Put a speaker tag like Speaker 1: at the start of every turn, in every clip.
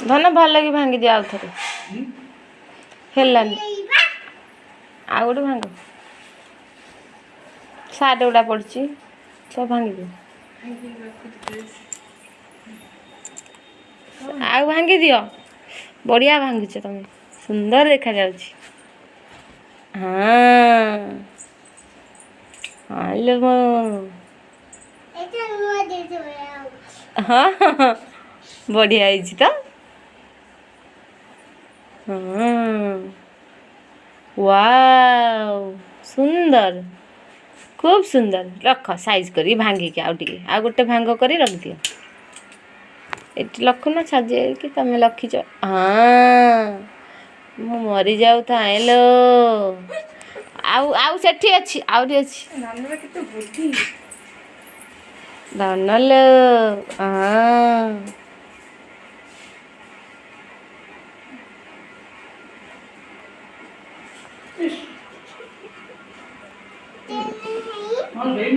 Speaker 1: ଧନ, ଭଲ କି ଭାଙ୍ଗିଦିଅ ଆଉ ଥରେ। ହେଲାନି, ଆଉ ଗୋଟେ ଭାଙ୍ଗ। ସାର୍ଟ ଗୁଡ଼ା ପଡ଼ିଛି, ସବୁ ଭାଙ୍ଗିଦିଅ। ଆଉ ଭାଙ୍ଗିଦିଅ। ବଢ଼ିଆ ଭାଙ୍ଗୁଛ ତମେ, ସୁନ୍ଦର ଦେଖାଯାଉଛି। ହଁ ହଁ ଲୋ ମୋ। ହଁ, ବଢ଼ିଆ ହେଇଛି ତ। ହଁ, ୱାଓ, ସୁନ୍ଦର, ଖୁବ୍ ସୁନ୍ଦର। ରଖ ସାଇଜ୍ କରି ଭାଙ୍ଗିକି। ଆଉ ଟିକେ, ଆଉ ଗୋଟେ ଭାଙ୍ଗ କରି ରଖିଦିଅ ଏଠି। ଲଖୁନ ସଜେଇକି ତମେ ଲଖିଛ। ହଁ, ମୁଁ ମରିଯାଉଥାଏ ଲୋ। ଆଉ ଆଉ ସେଠି ଅଛି, ଆହୁରି ଅଛି।
Speaker 2: ନାନୀର କେତେ ବୁଦ୍ଧି!
Speaker 1: ଧନ ଲୋ, ହଁ।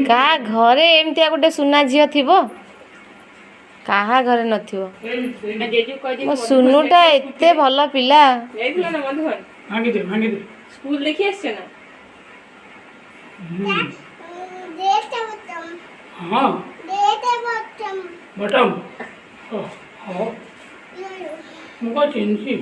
Speaker 1: କାହା ଘରେ ଏମିତିଆ ଗୋଟେ ସୁନା ଝିଅ ଥିବ? କାହା ଘରେ ନଥିବ।
Speaker 2: ଜେଜୁ କହିଦେ।
Speaker 1: ମୋ ସୁନୁଟା ଏତେ ଭଲ ପିଲା।
Speaker 2: ଯାଇଥିଲ ନା ମଧୁବନ?
Speaker 3: ଭାଙ୍ଗିଦେ, ଭାଙ୍ଗିଦେ।
Speaker 2: ସ୍କୁଲ ଦେଖି ଆସିଛ ନା?
Speaker 3: ହଁ, ବଟମ। ହଁ, ମୁଁ କଣ ଚିହ୍ନିଛି?